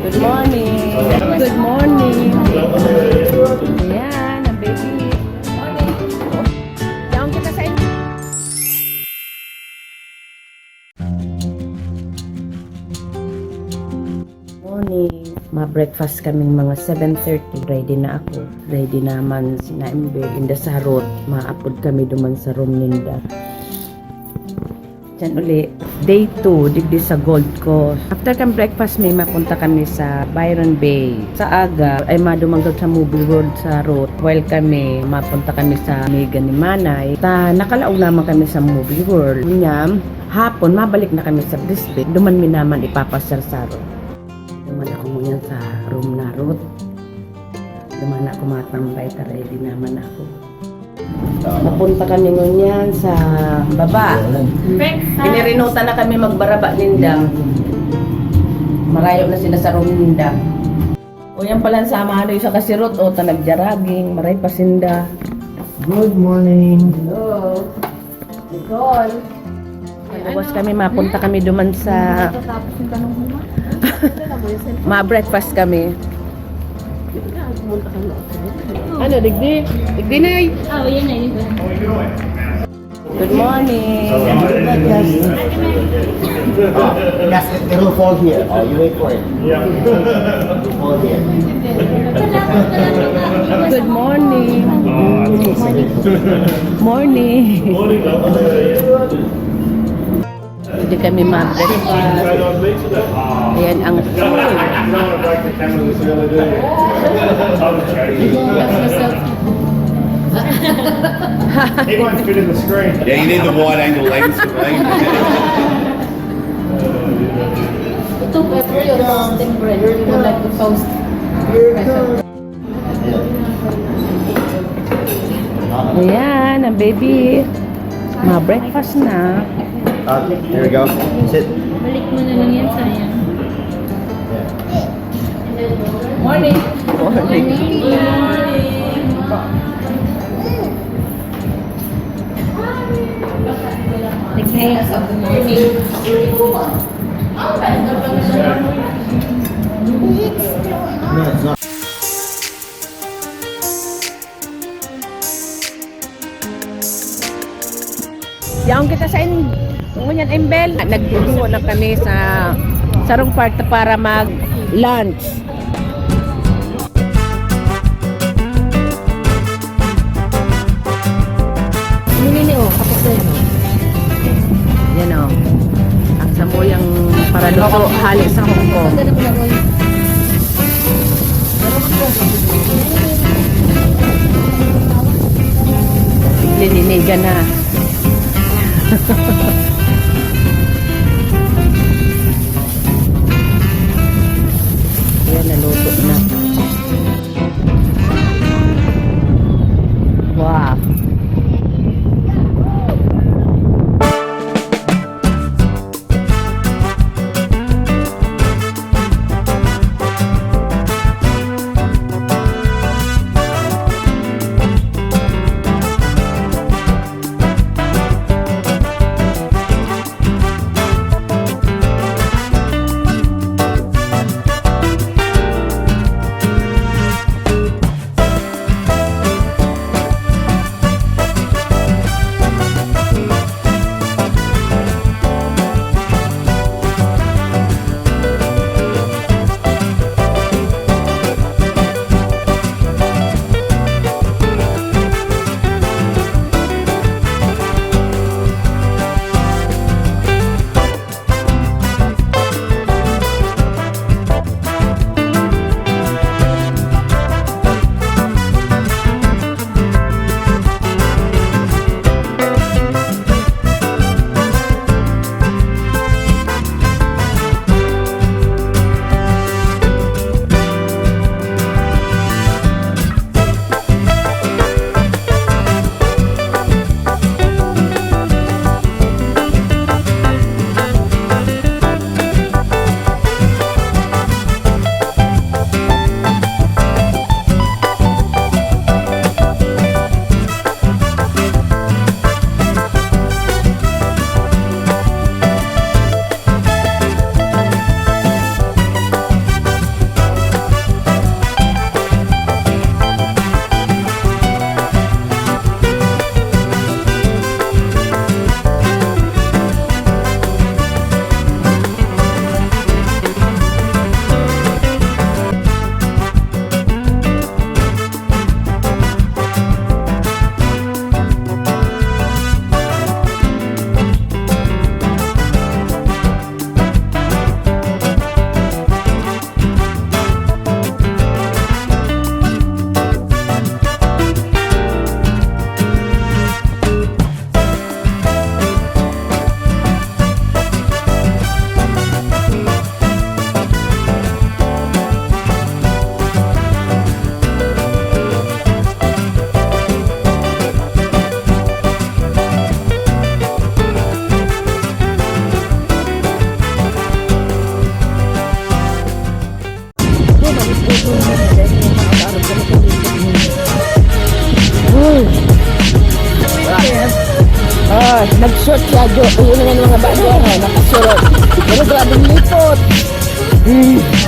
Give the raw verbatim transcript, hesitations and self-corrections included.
Good morning. Good morning. Ayan, ang baby. Morning. Yaon kita sa inyo. Morning. Ma-breakfast kaming mga seven thirty. Ready na ako. Ready naman si Naimbe. Inda sa harot. Maapod kami duman sa room ninda. Diyan uli, day two, digdi sa Gold Coast. After kan breakfast, may mapunta kami sa Byron Bay. Sa aga, ay maduman gad sa Movie World sa road. While kami, mapunta kami sa amiga ni Manay. Ta, nakalaog naman kami sa Movie World. Ngunyan, hapon, mabalik na kami sa Brisbane. Duman mi naman ipapasyar sa road. Duman ako ngunyan sa room na road. Duman ako matambay, ta ready naman ako. Napunta kami ngunyan sa baba. Breakfast. Inirinutan na kami magbaraba ninda. Marayo na sila sa room ninda. O, yan pala ang sama, ano, isa ka sirot, o, ta nagjaraging, maray pa sinda. Good morning. Hello. Nicole. Maluwas kami, mapunta kami duman sa Tapos yung tanong mo, ma? Ma-breakfast kami. Ano, digdi? Digdi, Nay? Oh, yun na, yun na. Good morning. Yes, it, it'll fall here. Oh, you wait for it. Yeah. It'll fall here. Good morning. Morning. Hindi kami ma-breakfast. Ayan ang food. He won't fit in the screen. Yeah, you need the wide angle lens, right? Ito, pepper yung toasting bread. You would like to toast bread. Ayan, ang baby. Ma-breakfast na. Ah, here we go. Sit. Balik mo na lang yan, sayang. Morning. Morning. Nag-hi ako sa good morning. Yaon kita sa in-, ngunyan, Embel. Nagtungo na kami sa sarong kwarto para mag-lunch. Nini, oh, kapag sa'yo, no? Yan, oh. Ang samuyang paraluto, hali sa Hong Kong. Ang ganda mo na, Roy. Lininigan na. Ayan, naluto na. Wow. Nag-short siya, Jo. Yun naman mga bagay, ha? Nakasurot. Pero grabe lipot. Hmm.